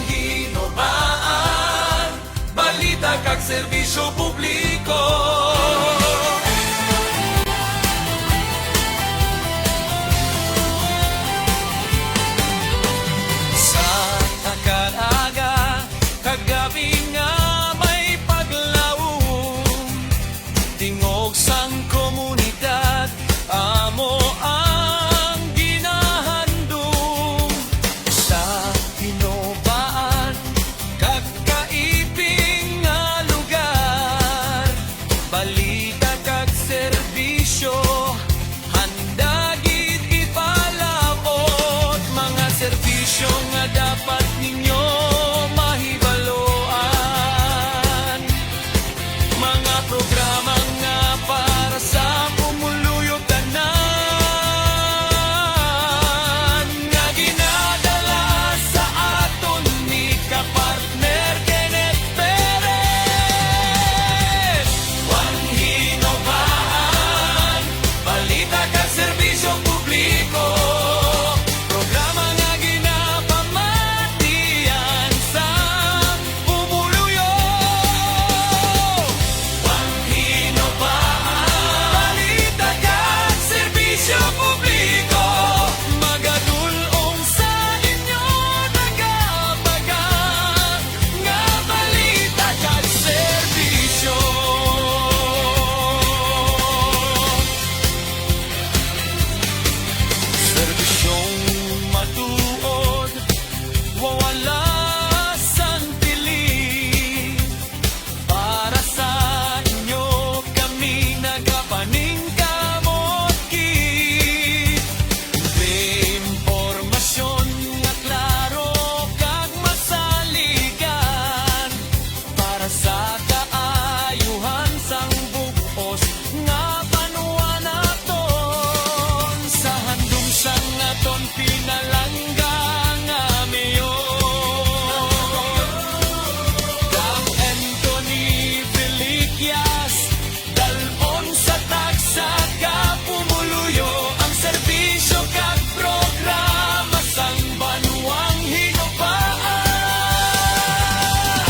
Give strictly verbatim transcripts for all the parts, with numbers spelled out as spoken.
Ginobaan, balita kag serbisyo publiko. Sa takal aga kag gab-i nga may paglaom, tingog sang komunidad amo ang ginahandom. Sa hinubaan kag kaiping nga lugar, balita kag serbisyo handa gid ipalabot. Mga serbisyo nga dapat ninyo mahibaloan, mga programa nga para sa pumuluyo tanan, nga ginadala sa aton ni kapartner Kenneth Perez. Juan Hinobaan, balita kag serbisyo publiko, programa nga ginapamatian sang pumuluyo. Juan Hinobaan, balita kag serbisyo publiko, magadul-ong sa inyo nagabaga nga balita kag serbisyo. Serbisyong matuod, wala sang pilit. Para sa inyo kami nagapaningkamot gid. May impormasyon nga klaro kag masaligan para sa kaayuhan sang bug-os nga banwa naton. Sa handom sang aton pinalangga nga mayor, Kang Anthony Villegas, dal-on sa tagsa ka pumuluyo ang serbisyo kag programa sang banwang Hinobaan.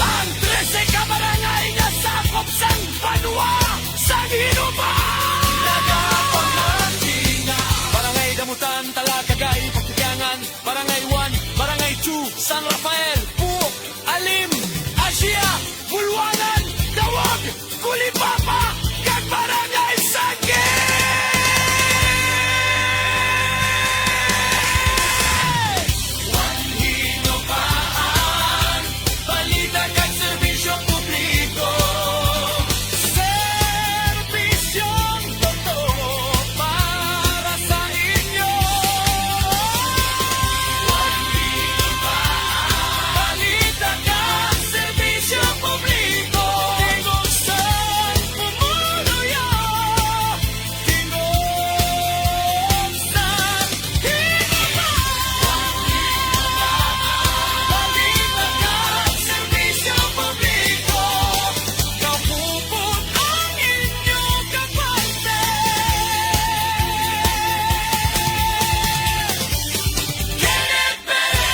Ang trese ka barangay nga sakop sang banwa sang Hinobaan. Nagapamati nga Barangay Damutan, Talakagay, Pagtikangan, Barangay one, Barangay two, San Rafael, Puok, Alim, Asia, Bulwanan, Dawag, Culipapa, kag Barangay Sangke. Juan Hinobaan, balita kag serbisyo publiko. Serbisyong totoo para sa inyo. Juan Hinobaan, balita kag serbisyo publiko. Tingog sa pumuluyo. Tingog sa Hinobaan. Balita kag serbisyo publiko. Kapupot ang inyo kapante. Kenneth Perez.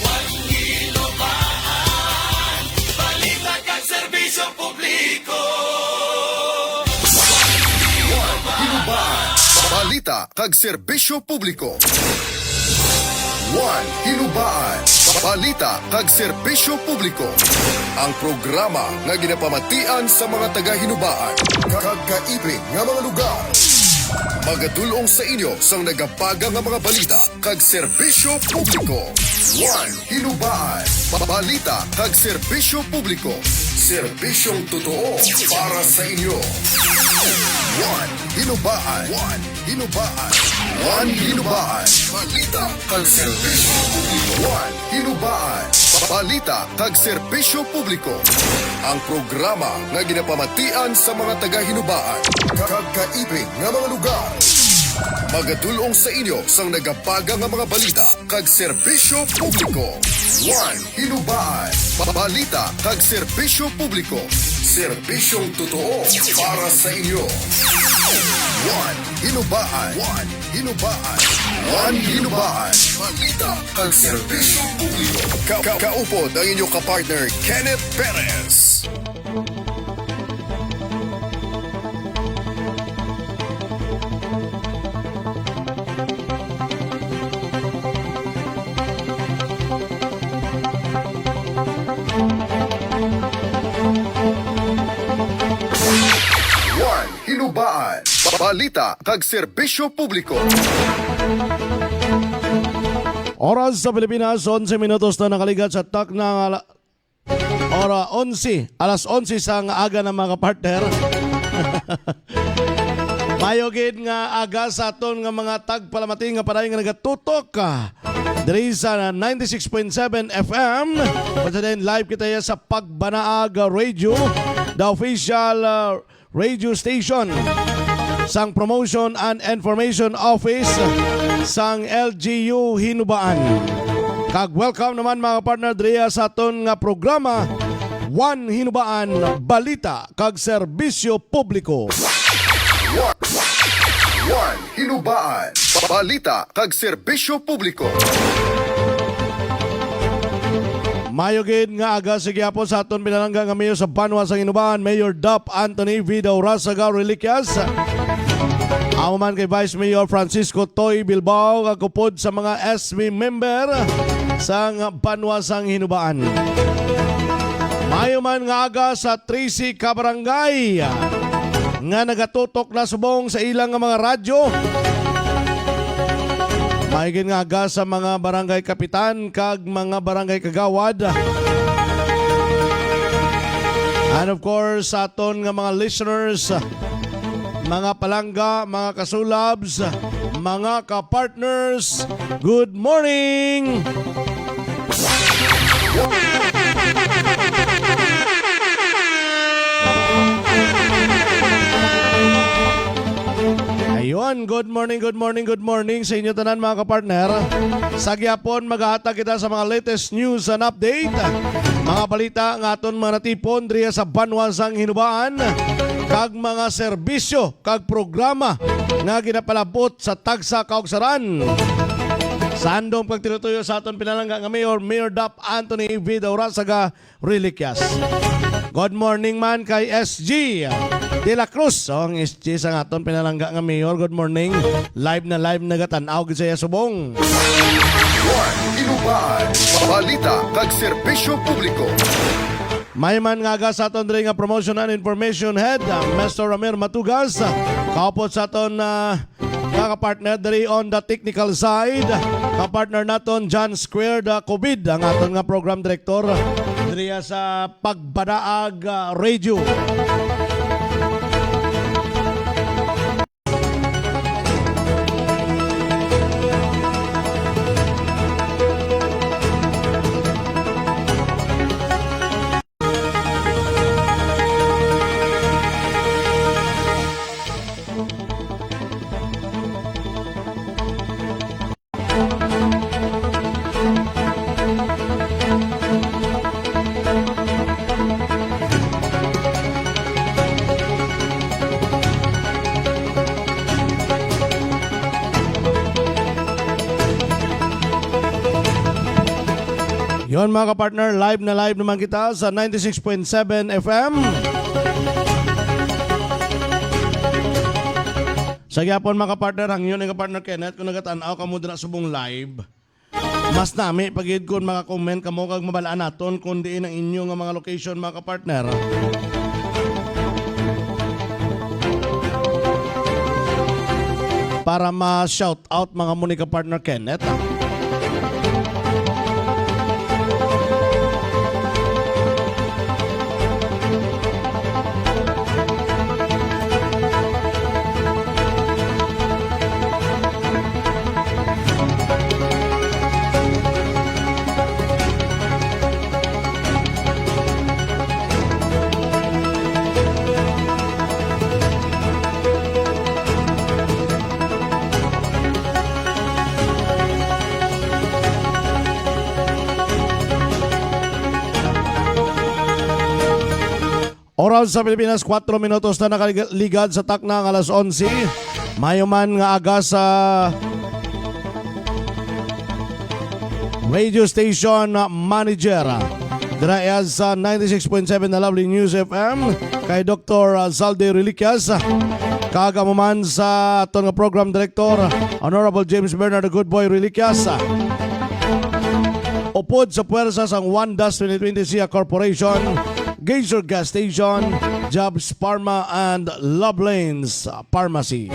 Juan Hinobaan, balita kag serbisyo publiko. Juan Hinobaan, balita kag serbisyo publiko. Juan Hinobaan, balita kag serbisyo publiko. Ang programa nga ginapamatian sa mga taga-Hinobaan kag kaiping nga mga lugar. Magadul-ong sa inyo sang nagapaga nga mga balita kag serbisyo publiko. Juan Hinobaan, balita kag serbisyo publiko. Serbisyong totoo para sa inyo. Juan Hinobaan. Juan Hinobaan. Juan Hinobaan, balita kag serbisyo publiko. Juan Hinobaan, balita kag serbisyo publiko. Ang programa nga ginapamatian sa mga taga-Hinobaan kag kaiping nga mga lugar. Magadul-ong sa inyo sang nagapaga nga mga balita kag serbisyo publiko. Juan Hinobaan, balita kag serbisyo publiko. Serbisyong totoo para sa inyo. Juan Hinobaan. Juan Hinobaan. One Hinubaan. Balita kag serbisyo publiko. Ka- ka- kaupod ang inyo ka-partner, Kenneth Perez. One Hinubaan. Balita kag serbisyo publiko. Oras sa Pilipinas, onse minutos na nakaligat sa takna nga ala-, ora onse, alas onse sang aga na, mga partner. Mayo gid nga aga sa aton nga mga tagpalamati nga paray nga nagatutok, ah, diri sa ninety-six point seven F M. Pati din live kita ya sa Pagbanaag Radio, the official, ah, radio station sang Promotion and Information Office sang L G U Hinubaan. Kag welcome naman, mga partner, diriya sa aton nga programa, One Hinubaan, Balita kag Serbisyo Publiko. One, One Hinubaan, Balita kag Serbisyo Publiko. Mayo gid nga aga sa gihapon sa aton pinalangga nga mayor sa banwa sang Hinubaan, Mayor Dap Anthony V. Daurasaga Reliquias. Amo man kay Vice Mayor Francisco Toy Bilbao, kag upod sa mga S B member sang banwa sang Hinubaan. Mayo man nga aga sa trese ka barangay nga nagatutok na subong sa ilang nga mga radyo. Mayo gid nga aga sa mga barangay kapitan kag mga barangay kagawad. And of course, sa aton nga mga listeners, mga palangga, mga kasulabs, mga ka-partners, good morning! Ayun, good morning, good morning, good morning sa inyo tanan, mga kapartner. Sa gihapon, maghahatag kita sa mga latest news and update, mga balita nga aton mga natipon diri sa banwa sang Hinubaan, kag mga serbisyo kag programa nga ginapalabot sa tagsa kaugsaran. Sa handom kag tinutuyo sa aton pinalangga nga mayor, Mayor Dap Anthony V. Daurasaga Reliquias. Good morning man kay S G De La Cruz. So, ang S G sa aton pinalangga nga mayor, good morning. Live na live nagatan-aw gid sa iya subong. One Hinubaan, balita kag serbisyo publiko. Mayo man nga aga sa aton diri nga Promotion and Information Head, ah, Mister Ramir Matugas, ah, kaupod sa aton, ah, mga partner diri on the technical side, ka-partner naton John Square da Covid, ang aton nga program director diri sa Pagbanaag, ah, Radio. Yon, mga kapartner, live na live naman kita sa ninety-six point seven F M. Sa gyapon, mga kapartner, hangyo ni kapartner Kenneth, kung nagatan-aw kamo dira subong live, mas nami pa gid kung maka-comment kamo kag mabalaan naton kung diin ang inyo nga mga location, mga kapartner, para ma-shout out mga mo ni ka-partner Kenneth, ah. Oras sa Pilipinas, kwatro minutos na nakaligad sa takna nga alas onse. Mayo man nga aga sa radio station manager dira sa ninety-six point seven na Lovely News F M, kay Doktor Zalde Reliquias, kag amo man sa aton nga program director, Honorable James Bernard Goodboy Reliquias. Upod sa puwersa sang One Dash twenty twenty Siha Corporation, Gazer Gas Station, Jobs Pharma, and Love Lanes Pharmacy.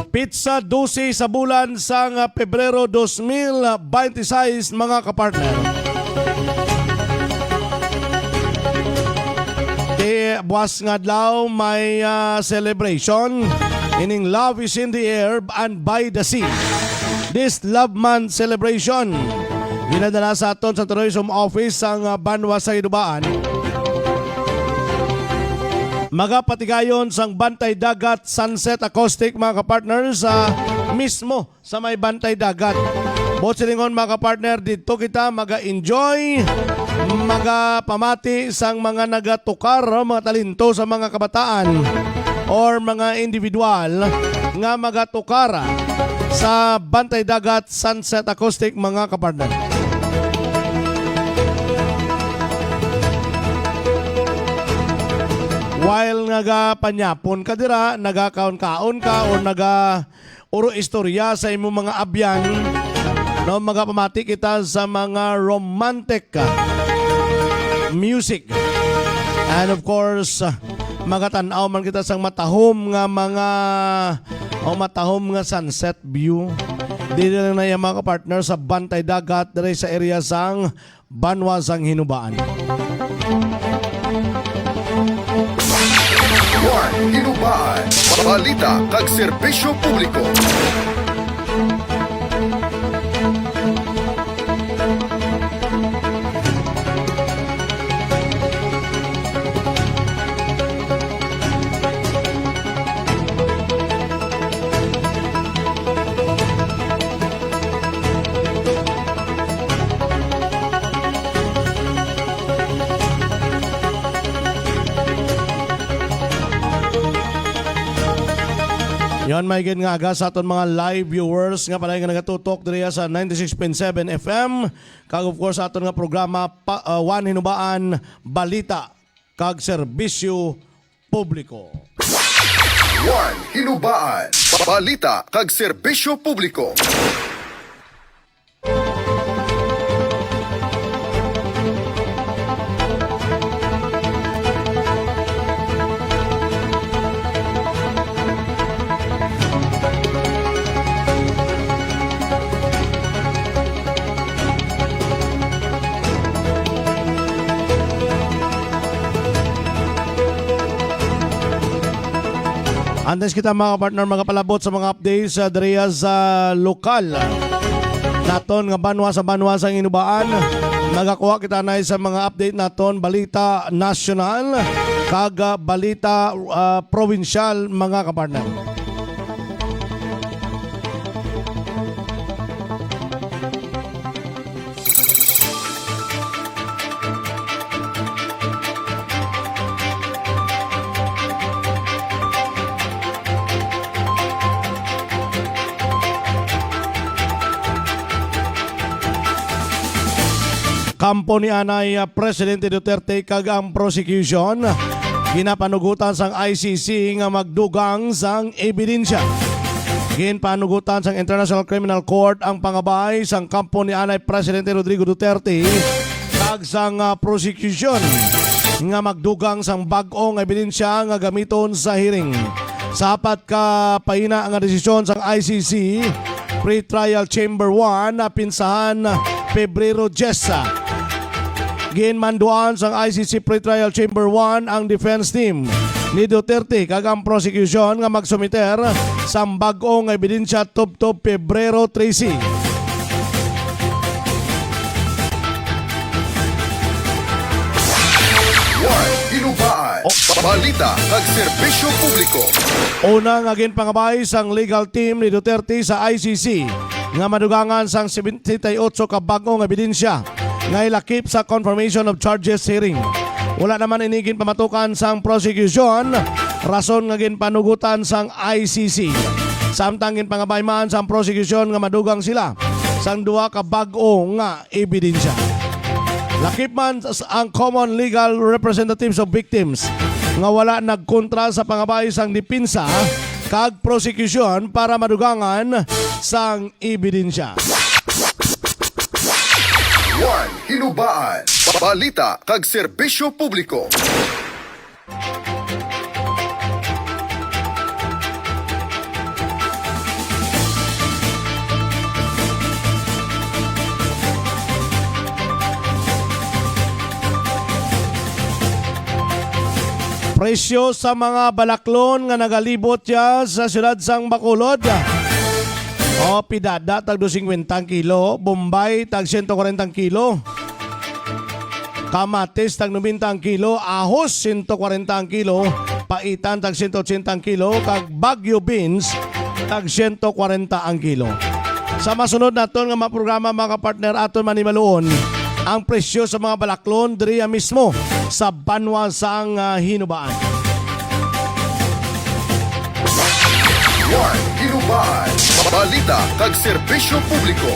Pitsa dose sa bulan sang Pebrero dos mil beintiseis, mga kapartner. Ti buas nga adlaw may, ah, celebration ining Love is in the Air and by the Sea. This Love Month celebration, ginadala sa aton sa Tourism Office sang, ah, banwa sa Hinubaan. Magapatigayon sang Bantay Dagat Sunset Acoustic, mga kapartner, sa mismo sa may Bantay Dagat. Buot silingon, mga kapartner, didto kita maga-enjoy, magapamati sang mga nagatukar, mga talento sa mga kabataan or mga individual nga magatukar sa Bantay Dagat Sunset Acoustic, mga kapartner. While nagapanyapon ka dira, nagakaon-kaon ka, o naga uro istorya sa imong mga abyan, no? Magapamati kita sa mga romantic, ah, music. And of course, ah, magatan-aw man kita sang matahom nga mga, o matahom nga sunset view. Dili lang na yan, mga kapartner, sa Bantay Dagat, diri sa area sang banwa sang Hinubaan. One Hinubaan, balita kag serbisyo publiko. Yon, may gid nga aga sa aton mga live viewers nga padayon nga nagatutok diri sa ninety-six point seven F M, kag of course sa aton nga programa pa, ah, One Hinubaan, Balita kag Serbisyo Publiko. One Hinubaan, balita kag serbisyo publiko. Antes kita, mga partner, magapalabot sa mga updates, ah, diri sa lokal naton nga banwa, sa banwa sang Hinubaan, nagakuha kita na sa mga update naton, balita nasyonal kag, ah, balita, ah, probinsyal, mga kapartner. Kampo ni anay, ah, Presidente Duterte kag ang prosecution ginapanugotan sang I C C nga magdugang sang ebidensya. Ginpanugotan sang International Criminal Court ang pangabay sang kampo ni anay Presidente Rodrigo Duterte kag sang, ah, prosecution nga magdugang sang bag-o nga ebidensya nga gamiton sa hearing. Sa apat ka pahina nga desisyon sang I C C Pretrial Chamber one, napinsahan Pebrero diyes. Ginmanduan sang I C C Pretrial Chamber one ang defense team ni Duterte kag ang prosecution nga magsumiter sang bag-o nga ebidensya tubtob Pebrero trese. One Hinubaan. O- Balita kag serbisyo publiko. Una nga ginpangabay sang legal team ni Duterte sa I C C nga madugangan sang setenta y ocho ka bag-o nga ebidensya nga ilakip sa confirmation of charges hearing. Wala naman ini ginpamatukan sang prosecution rason nga ginpanugutan sang I C C. Samtang ginpangabay man sang prosekusyon nga madugang sila sang duha ka bag-o nga ebidensya. Lakip man s-, ang common legal representatives of victims nga wala nagkontra sa pangabay sang depensa kag prosekusyon para madugangan sang ebidensya. One Hinubaan, balita kag serbisyo publiko. Presyo sa mga balaklon nga nagalibot ya sa siyudad sang Bacolod. O, pidada tag dos singkwenta ang kilo, bombay tag sento kwarenta ang kilo. Kamatis tag nobenta ang kilo, ahos sento kwarenta ang kilo, paitan tag sento otsenta ang kilo, kag Baguio beans tag sento kwarenta ang kilo. Sa masunod naton nga mga programa, mga kapartner, aton manimaluon ang presyo sa mga balaklon diriya mismo sa banwa sang, ah, Hinubaan. One Hinubaan, balita kag serbisyo publiko.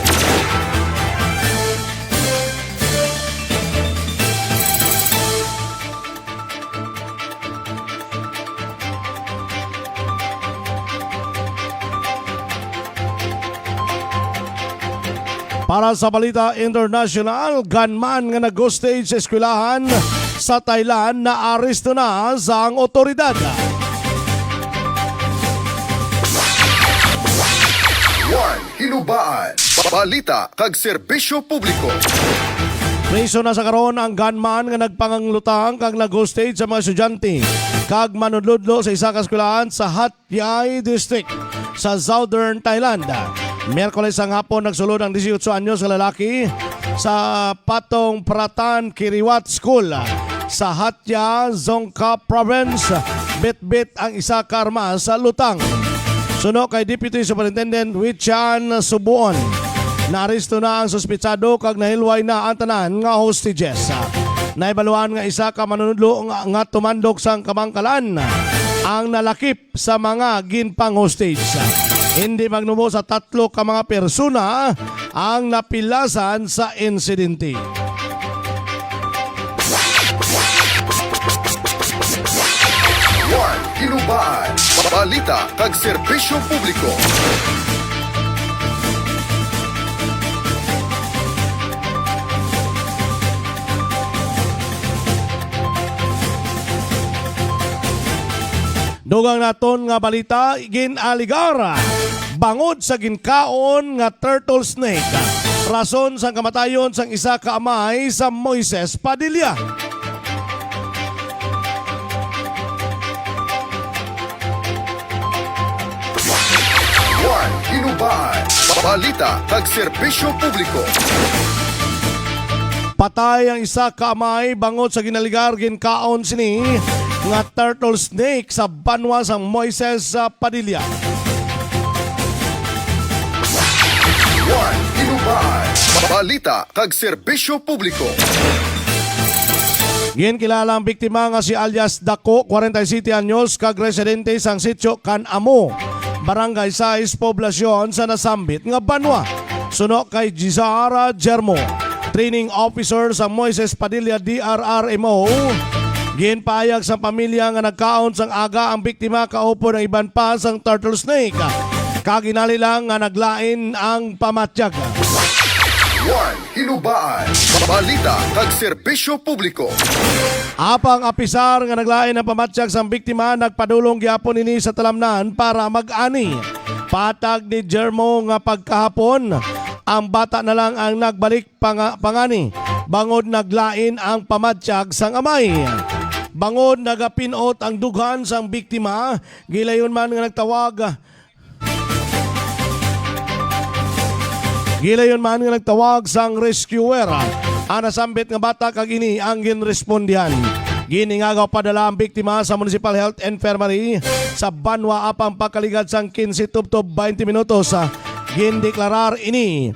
Para sa balita international, gunman nga nag-hostage sa eskwelahan sa Thailand naaresto na sang otoridad. One Hinubaan, balita kag serbisyo publiko. Priso na sa karon ang gunman nga nagpanganglutang kag nag-hostage sa mga estudyante kag manunodlo sa isa ka eskwelahan sa Hat Yai District sa Southern Thailand. Miyerkules sang hapon, nagsulod ang dieciocho anyos nga lalaki sa Patong Pratan Kiriwat School sa Hatia Dzongkhar Province. Bitbit ang isa ka arma sa lutang. Suno kay Deputy Superintendent Wichan Subuon, naaresto na ang suspetsado kag nahilway na ang tanan nga hostages. Nahibaluan nga isa ka manunodlo nga, nga tumandok sang kamangkalan ang nalakip sa mga ginpang-hostage. Hindi magnubo sa tatlo ka mga persona ang napilasan sa insidente. One Hinubaan, balita kag serbisyo publiko. Dugang naton nga balita, gin-aligar bangod sa ginkaon nga turtle snake, rason sang kamatayon sang isa ka amay sa Moises Padilla. One Hinubaan, balita kag serbisyo publiko. Patay ang isa ka amay bangod sa ginaligar ginkaon sini nga turtle snake sa banwa sang Moises, ah, Padilla. One Hinubaan, balita kag serbisyo publiko. Ginkilala ang biktima nga si alias Dako, kwarenta y siyete anyos, kag residente sang sitio Kan Amo, Barangay sais, Poblacion, sa nasambit nga banwa. Suno kay Gisara Germo, training officer sa Moises Padilla D R R M O, ginpahayag sa pamilya nga nagkaon sang aga ang biktima kaupod ang iban pa sang turtle snake, kag inali lang nga naglain ang pamatyag. One Hinubaan, balita kag serbisyo publiko. Apang apisar nga naglain ang pamatyag sang biktima, nagpadulong gyapon ini sa talamnan para mag-ani. Patag ni Germo nga pagkahapon, ang bata na lang ang nagbalik panga-, pangani bangod naglain ang pamatyag sang amay. Bangod nagapinot ang dughan sang biktima, gilayon man nga nagtawag Gilayon man nga nagtawag sang rescuer ang nasambit nga bata, kag ini ang ginrespondihan. Giningagaw padala ang biktima sa Municipal Health Infirmary sa banwa, apang pagkaligad sang quince tubtob twenty minutos, ah, gindeklarar ini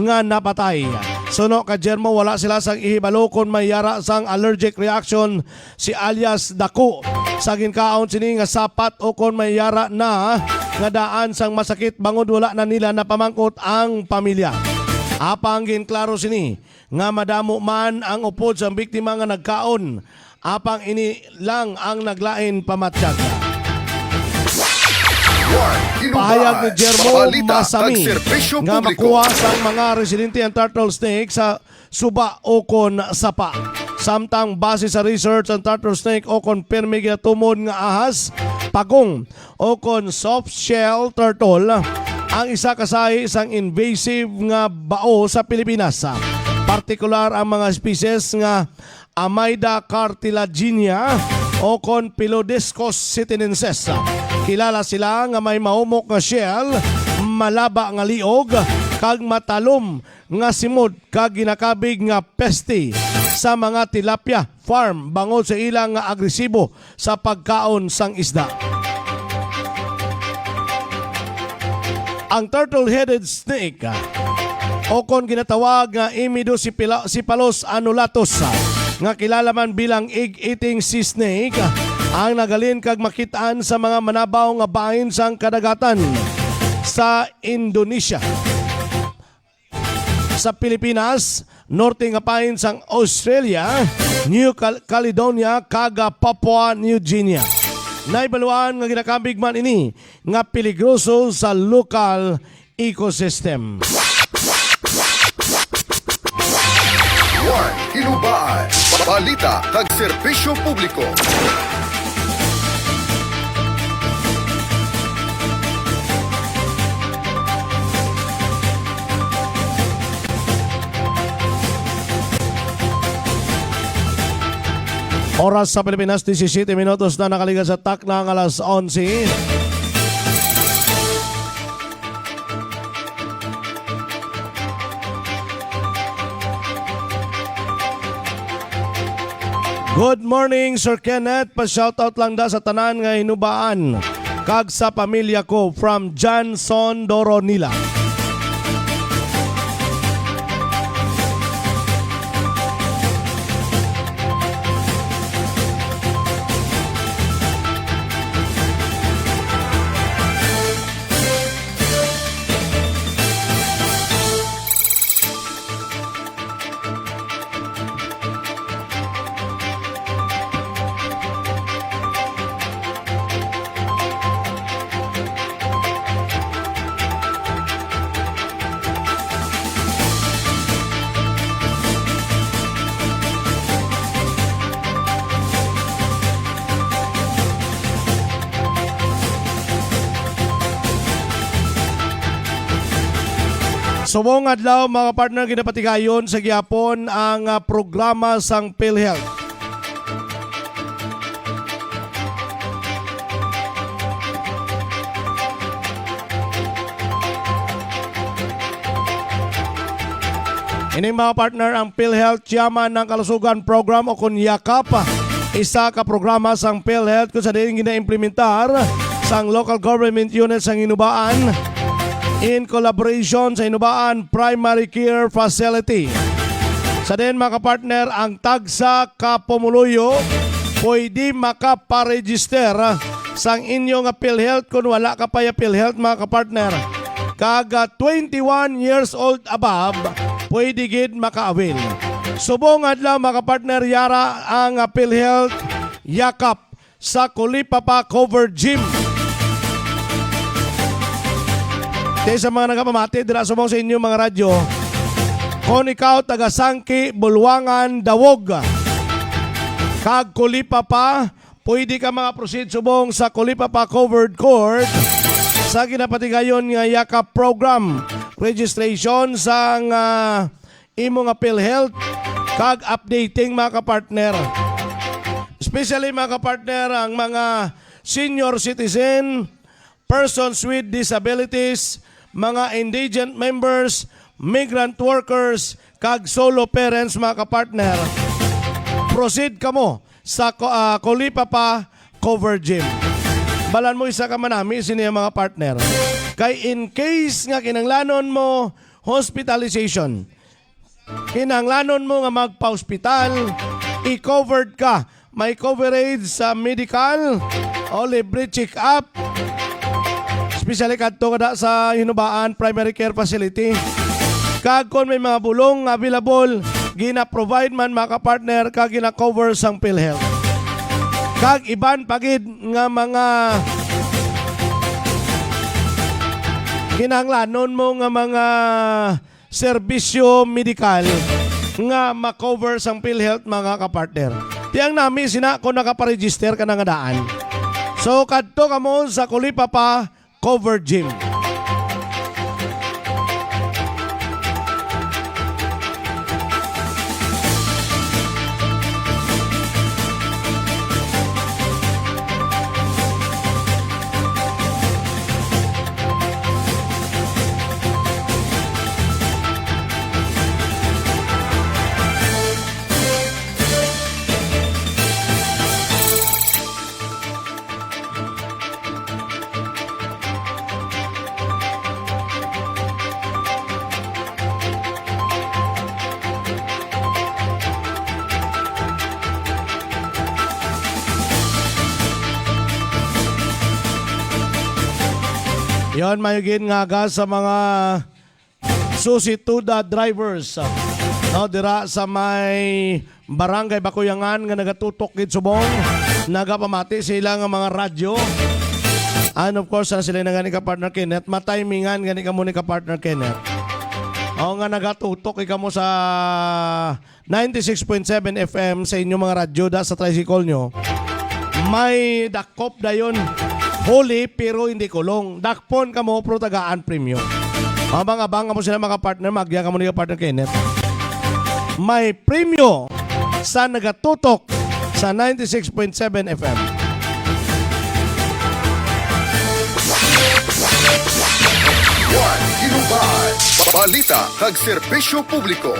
nga napatay. Suno kay Germo, wala sila sang ihibalo kon may yara sang allergic reaction si alias Dako. sa ginkaon sini nga sapat ukon may yara na nga daan sang masakit bangod wala na nila napamangkot ang pamilya. Apang ginklaro sini nga madamo man ang upod sang biktima nga nagkaon, apang ini lang ang naglain pamatyag. Pahayag ni Jermo Masami nga makuha sang mga residente ang turtle snake sa suba ukon sapa. Samtang base sa research, ang turtle snake ukon pirmi ginatumod nga ahas, pagong, ukon soft shell turtle ang isa ka sahi sang invasive nga bao sa Pilipinas. Partikular ang mga espesyes nga Amida cartilaginea ukon Pelodiscus sitinensis. Kilala sila nga may mahumok nga shell, malaba nga liog, kag matalom nga simod, kag ginakabig nga peste sa mga tilapia farm bangod sa ila nga agresibo sa pagkaon sang isda. Ang turtle-headed snake, ah, o kon ginatawag nga Imidocephalus annulatus, ah, nga kilala man bilang egg-eating sea snake, ah, ang naghalin kag makit-an sa mga manabaw nga bahin sang kadagatan sa Indonesia, sa Pilipinas, norte nga pain sang Australia, New Cal-, Caledonia, kag, ah, Papua New Guinea. Nahibaluan nga ginakambig man ini nga peligroso sa lokal ecosystem. One, Hinubaan, balita kag serbisyo publiko. Oras sa Pilipinas, disisiyete minutos na nakaligas sa takna nga alas onse. Good morning, Sir Kenneth. Pa-shoutout lang da sa tanan nga Hinubaan kag sa pamilya ko, from Johnson Doronila. Subong adlaw, mga partner, ginapatigayon sa gihapon ang, ah, programa sang PhilHealth. Ini, mga partner, ang PhilHealth Yaman ng Kalusugan Program o kon yakap, isa ka programa sang PhilHealth kung sa diin ginaimplementar sang local government unit sang Hinubaan in collaboration sa Hinubaan Primary Care Facility. Sa diin, mga kapartner, ang tagsa ka pumuluyo pwede makaparegister sang inyo nga PhilHealth. Kung wala ka pa ya PhilHealth, mga kapartner, kag, ah, twenty-one years old above, pwede gid maka-avail. Subong adlaw, mga kapartner, yara ang, ah, PhilHealth Yakap sa Colipapa Covered Gym. Ti sa mga nagapamati dira subong sa inyo mga radyo, kung ikaw taga Sangki, Bulwangan, Dawog, kag Colipapa, pwede ka mga proceed subong sa Colipapa Covered Court sa ginapatigayon nga Yakap Program. Registration sang, ah, imo nga PhilHealth kag updating, mga kapartner. Especially, mga kapartner, ang mga senior citizen, persons with disabilities, mga indigent members, migrant workers, kag solo parents, mga kapartner. Proceed kamo sa ko-, ah, Colipapa Cover Gym. Balan mo isa ka manami sini, mga partner. Kay in case nga kinahanglanon mo hospitalization, kinahanglanon mo nga magpa-hospital, i-covered ka. may coverage sa medical o libre check-up, especially kadto kada sa Hinubaan Primary Care Facility. Kag kon may mga bulong nga available, gina-provide man, mga kapartner, kag gina-cover sang PhilHealth. Kag iban pa gid nga mga kinahanglanon mo nga mga serbisyo medikal nga ma-cover sang PhilHealth, mga kapartner. Ti ang nami sina kung nakaparegister ka na nga daan. So, kadto kamo sa Kulipapa Cover Gym. Yon, may gin nga aga sa mga Susi Tuda drivers, no, dira sa may Barangay Bakuyangan nga nagatutok gid subong, nagapamati sila nga mga radyo. And of course, na sila na gani ka partner Kenneth, matimingan gani kamo ni ka partner Kenneth. O nga nagatutok kamo sa ninety-six point seven F M sa inyong mga radyo da sa tricycle nyo, may dakop dayon. Huli pero hindi kulong. Dakpon kamo pero tagaan premyo. Abang-abang kamo sila, mga partner. Magya kamo ni partner Kenneth. May premyo sa nagatutok sa ninety-six point seven F M. One, Hinubad. Balita kag serbisyo publiko.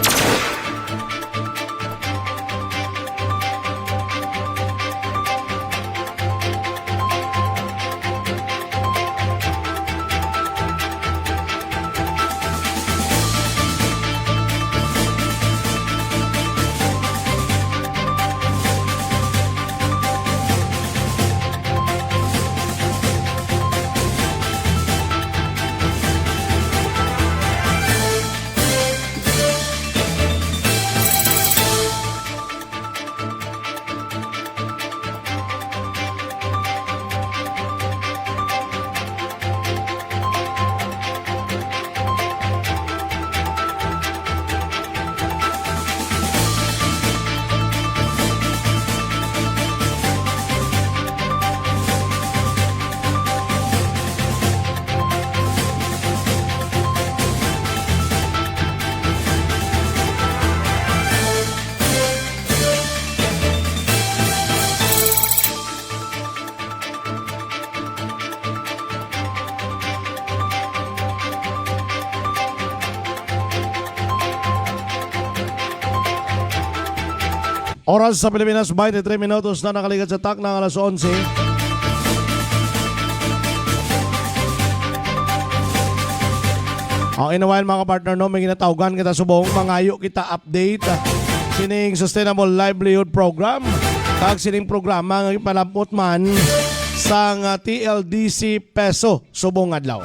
Oras sa Pilipinas, twenty-three minutos na nakaligad sa takna nga alas onse. Ang inuwayan, mga partner, no, may ginatawgan kita subong, mangayo kita update, ah, sining Sustainable Livelihood Program, kag sining programa nga ipalabot man sang, ah, T L D C PESO subong adlaw.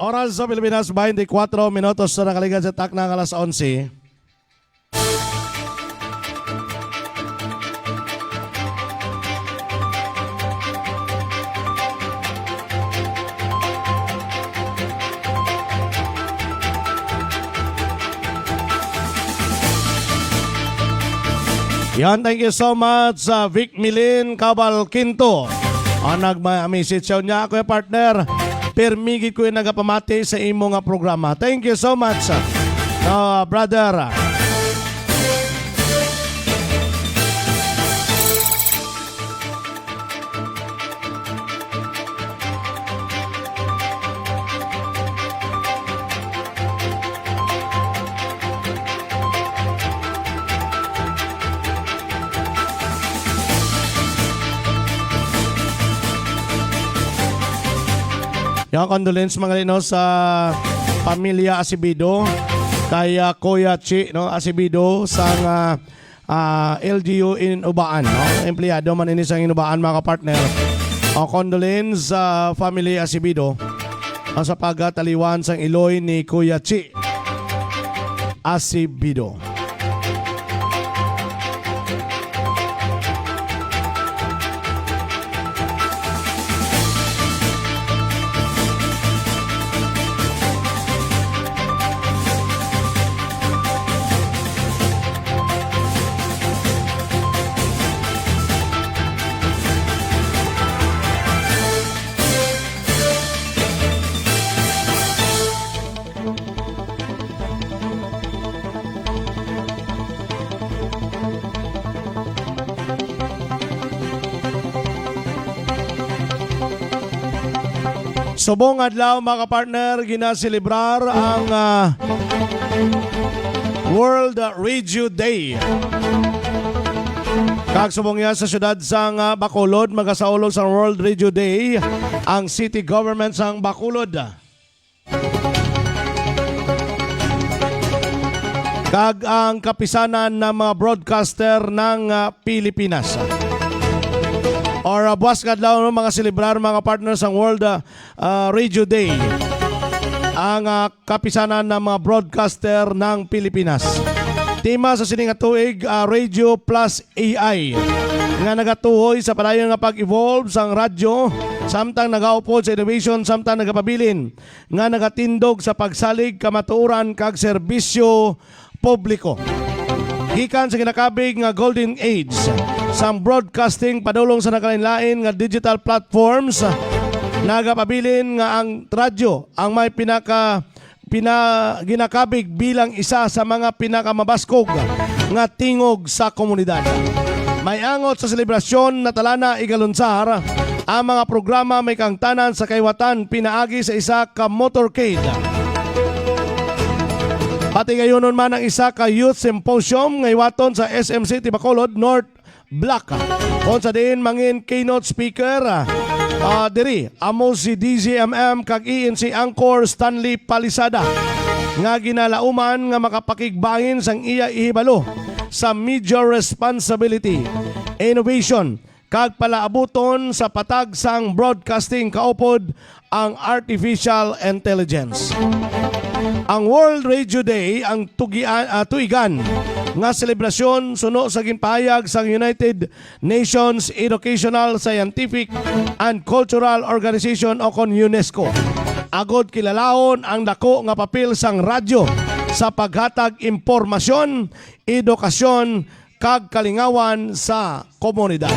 Oras sa Pilipinas, twenty-four minutos na nakaligad sa takna nga alas onse. Yan, thank you so much sa Vic Milin Cabal Quinto. Ah, nagma-message siya niya, "Kuya partner, permi gid ko yung nagapamati sa imo nga programa." Thank you so much, ah, brother. Yung condolence, mga lino, sa pamilya Acevedo, kay, ah, Kuya Chi, no, Acevedo, sang, ah, ah, L G U in Ubaan, no? Empleyado man ini sang Inubaan, mga kapartner. O, condolence sa family Acevedo, ah, sa pagkataliwan sang iloy ni Kuya Chi Acevedo. Subong adlaw, mga kapartner, ginaselebrar ang, ah, World Radio Day. Kag subong niya sa siyudad sang, ah, Bacolod, magasaulog sang World Radio Day ang city government sang Bacolod. Kag ang kapisanan ng mga broadcaster ng, ah, Pilipinas. Or, ah, buwas nga adlaw, no, mga selebrar, mga partners, ang World, ah, ah, Radio Day. Ang, ah, kapisanan ng mga broadcaster ng Pilipinas. Tema sa sining nga tuig, ah, Radio Plus A I, nga nagatuhoy sa padayon nga pag-evolve sang radyo, samtang nagaupod sa innovation, samtang nagapabilin nga nagatindog sa pagsalig, kamatuoran, kag serbisyo publiko. Gikan sa ginakabig nga golden age sang broadcasting padulong sa nagkalain-lain nga digital platforms, nagapabilin nga ang radyo ang may pinaka, pina-, ginakabig bilang isa sa mga pinakamabaskog nga tingog sa komunidad. May angot sa selebrasyon na tala na igalunsar, ang mga programa may kaangtanan sa kaiwatan pinaagi sa isa ka motorcade. Patigayunon man ang isa ka youth symposium nga iwaton sa S M City Bacolod North Block, kung sa diin mangin keynote speaker, ah, diri amo si D Z M M kag E N C anchor Stanley Palisada, nga ginalauman nga makapakigbangin sang iya ihibalo sa media responsibility, innovation, kag palaabuton sa patag sang broadcasting kaupod ang artificial intelligence. Ang World Radio Day ang tugian, ah, tuigan nga selebrasyon suno sa ginpahayag sang United Nations Educational, Scientific, and Cultural Organization o kon UNESCO. Agod kilalahon ang dako nga papel sang radyo sa paghatag impormasyon, edukasyon, kag kalingawan sa komunidad.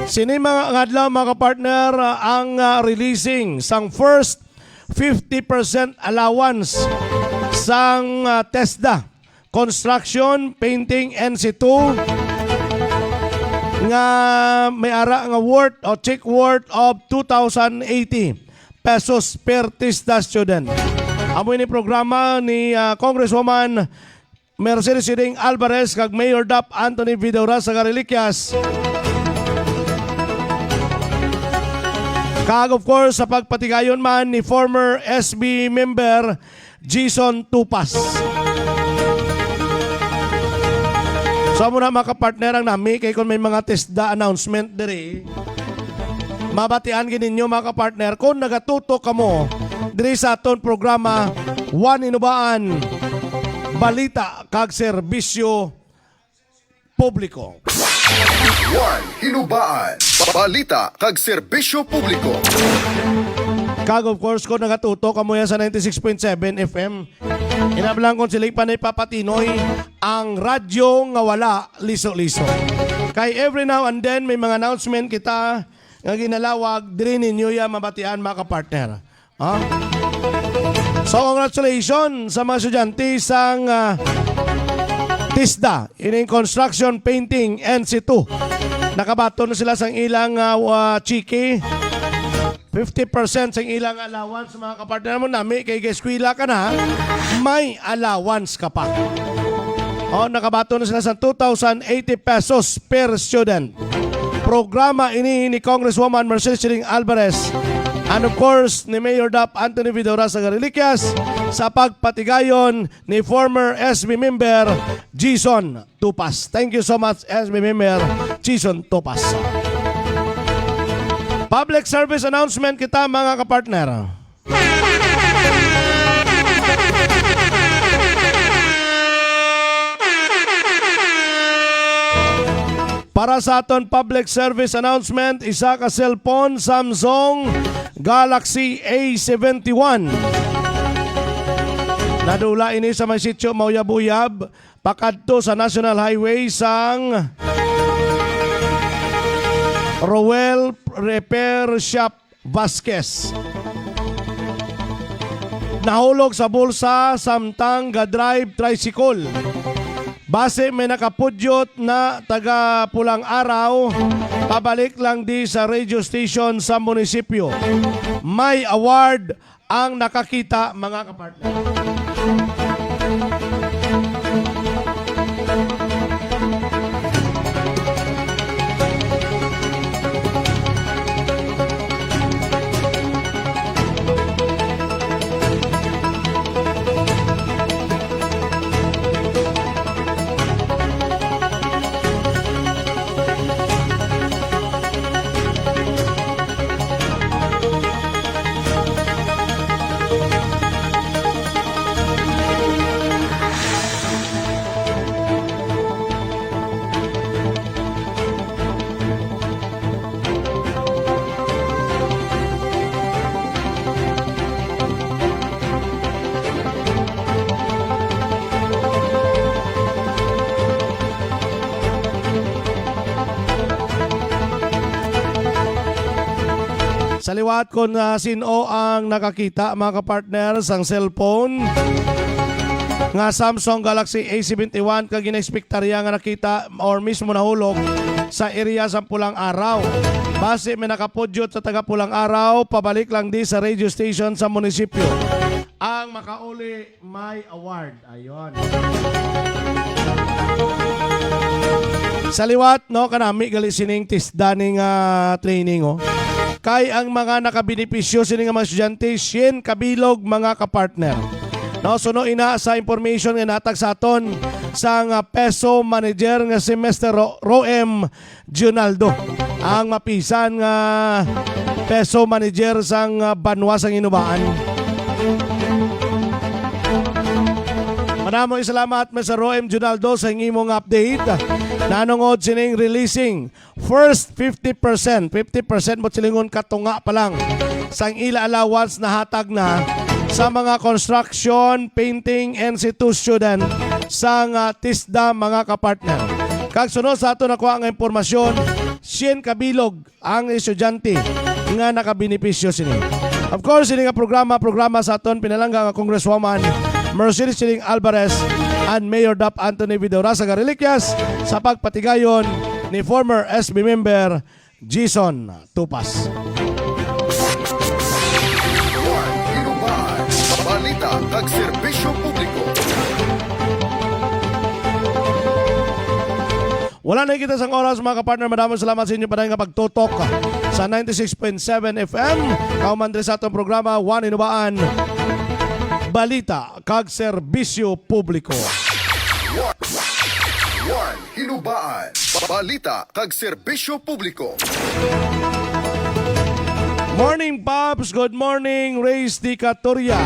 Sini mga ngadlaw, mga kapartner, ang, ah, releasing sang first fifty percent allowance sang, ah, TESDA Construction Painting N C two nga may ara nga worth o check worth of two thousand eighty pesos per TESDA student. Amo ini programa ni, ah, Congresswoman Mercedes Siding Alvarez kag Mayor Dap Anthony Vidora sa Gariliquias. Kag of course, sa pagpatigayon man ni former S B member Jason Tupas. So, amo na, mga kapartner, ang nami kay kung may mga TESDA announcement diri, Mabatian gid ninyo, mga kapartner, kung nagatutok kamo diri sa aton programa, One Hinubaan, Balita kag Serbisyo Publiko. One Hinubaan, Balita kag Serbisyo Publiko. Kag of course, kung nagatutok kamo yan sa ninety-six point seven F M, inablang kung sila pa na ipapatinoy ang radyo nga wala liso-liso. Kay every now and then, may mga announcement kita nga ginalawag, diri ninyo ya mabatian, mga kapartner. Ha? So, congratulations sa mga estudyante sang, ah, TESDA, ining Construction Painting N C two. Nakabaton na sila sang ilang, ah, wa-, chiki. Fifty percent sang ilang allowance, mga kapartner mo, nami kay eskwela ka na, may allowance ka pa. Oh, nakabaton na sila sa two thousand eighty pesos per student. Programa ini ni Congresswoman Mercedes Chilling Alvarez and of course ni Mayor Dap Anthony Vidora sa Reliquias sa pagpatigayon ni former S B member Jason Tupas. Thank you so much, S B member Jason Tupas. Public service announcement kita, mga kapartner. Para sa aton public service announcement, isa ka cellphone Samsung Galaxy A seventy-one. Nadula ini sa may sitio Mauyab-Uyab, pakadto sa National Highway sang Roel Repair Shop Vasquez. Nahulog sa bulsa samtang ga-drive tricycle. Base may nakapudyot na taga Pulang Araw, pabalik lang di sa radio station sa munisipyo. May award ang nakakita, mga kapartner. Sa liwat, kung, ah, sin-o ang nakakita, mga kapartner, sang cellphone nga Samsung Galaxy A seventy-one, kag ginaekspektarya nga nakita or mismo nahulog sa area sa Pulang Araw. Basi may nakapudyot sa taga Pulang Araw, pabalik lang di sa radio station sa munisipyo ang makauli may award. Ayon. Sa liwat, no, kanami gali sining TESDA ning, ah, training, oh. Kay ang mga nakabenepisyo sini nga mga estudyante, syen kabilog, mga kapartner. No, suno ina sa information nga natag sa aton sang, ah, PESO manager nga si Mister Ro-, Roem Junaldo, ang mapisan nga PESO manager sang, ah, banwa sang Hinubaan. Madamo salamat, Mister Roem Junaldo, sa imo nga update nanungod sining releasing first fifty percent, fifty percent mo silingon katunga pa lang sang ila allowance nahatag na sa mga construction, painting, N C two student sang, ah, TESDA, mga kapartner. Kag sunod sa ato nakuha nga impormasyon, syen kabilog ang estudyante nga nakabenepisyo sini. Of course, ini nga programa, programa sa aton pinalangga nga Congresswoman Mercedes Chilling Alvarez and Mayor Dap Anthony Vidora sa Reliquias sa pagpatigayon ni former S B member Jason Tupas. Balita kag serbisyo publiko. Wala na kita sang oras, mga kapartner. Madamong salamat sa inyo pa nga pagtutok sa ninety-six point seven F M. Kauman diri sa atong programa, One Hinubaan, Balita kag Serbisyo Publiko. One Hinubaan, Balita kag Serbisyo Publiko. Morning, Pops. Good morning, Reyes Dicatoria.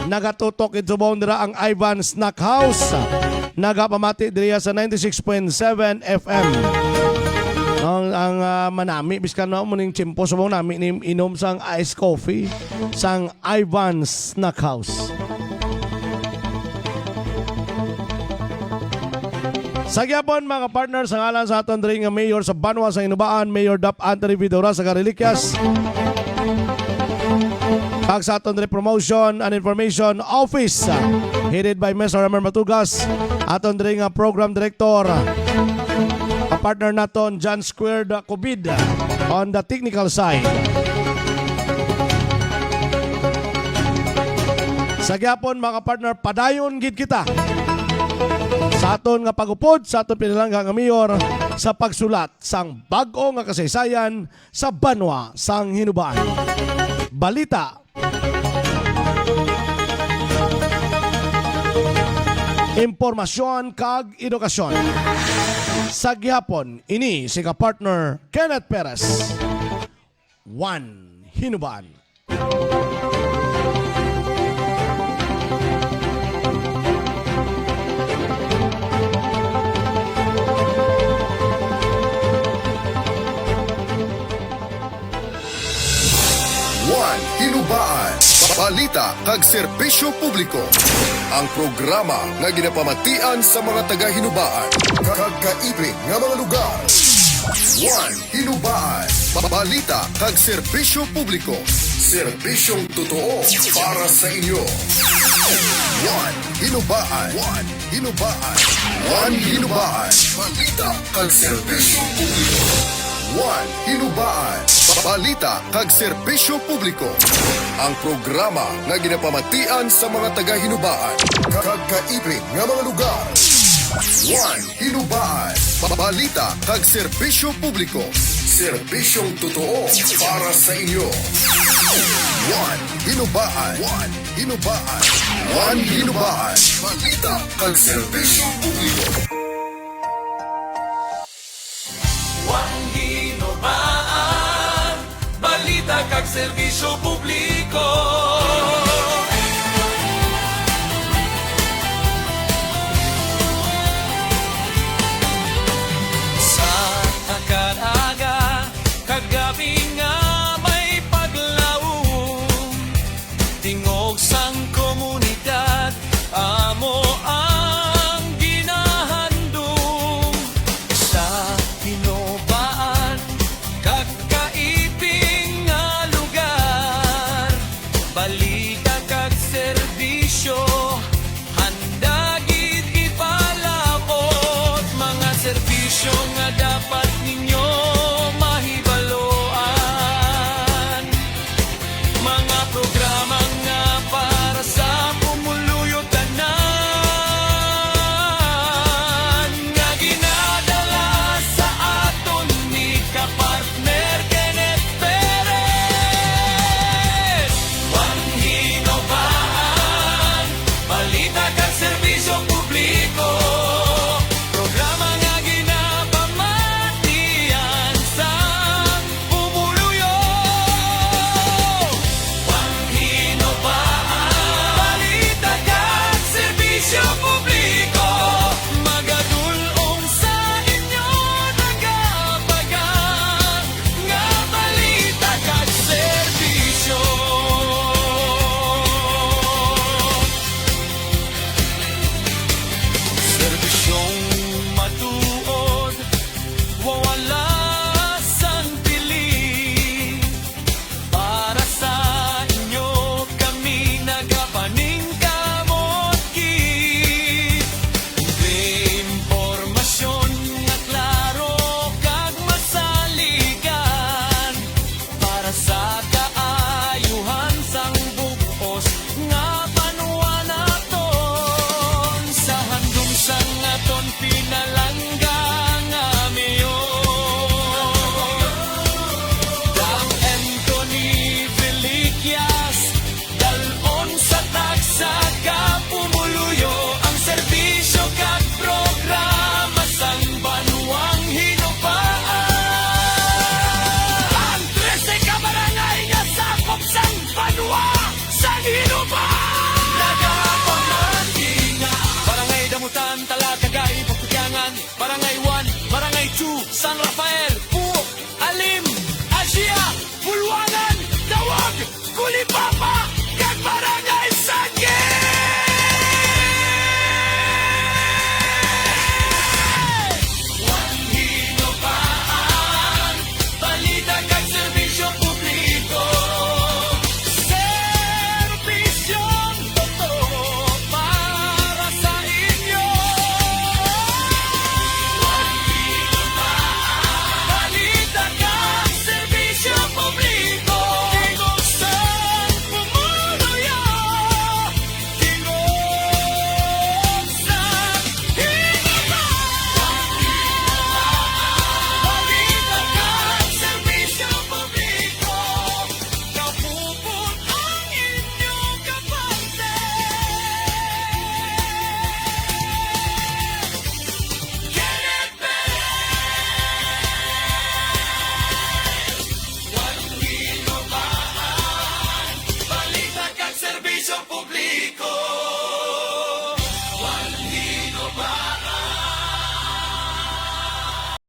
Nagatutok id subong dira ang Ivan Snack House. Nagapamati diriya sa ninety-six point seven F M. Ang, ang, ah, manami, biskan na mo ning tiyempo, subong nami ni inom sang ice coffee, sang Ivan Snack House. Sa gyapon, mga partner, sa ngalan sa aton diri nga mayor sa banwa sa Hinubaan, Mayor Dap Anthony Vidora sa Cariliquias, kag sa aton diri Promotion and Information Office, headed by Mister Ramon Matugas, aton diri nga Program Director, ang partner naton, John Squared Covid, on the technical side. Sa gyapon, mga partner, padayon gid kita sa aton nga pag-upod sa aton pinalangga nga mayor sa pagsulat sang bag-o nga kasaysayan sa banwa sang Hinubaan. Balita, impormasyon kag edukasyon. Sa gihapon ini si ka-partner Kenneth Perez. One Hinubaan. One Hinubaan, balita kag serbisyo publiko. Ang programa nga ginapamatian sa mga taga-Hinubaan kag kaibig nga mga lugar. One Hinubaan, balita kag serbisyo publiko. Serbisyong totoo para sa inyo. One Hinubaan. One Hinubaan. One Hinubaan. Balita kag serbisyo publiko. One Hinubaan. Balita kag serbisyo publiko. Ang programa nga ginapamatian sa mga taga-Hinubaan kag kaibig nga mga lugar. One Hinubaan. Balita kag serbisyo publiko. Serbisyong totoo para sa inyo. One Hinubaan. One Hinubaan. One Hinubaan. Balita kag serbisyo publiko. One Hinubaan. Balita kag serbisyo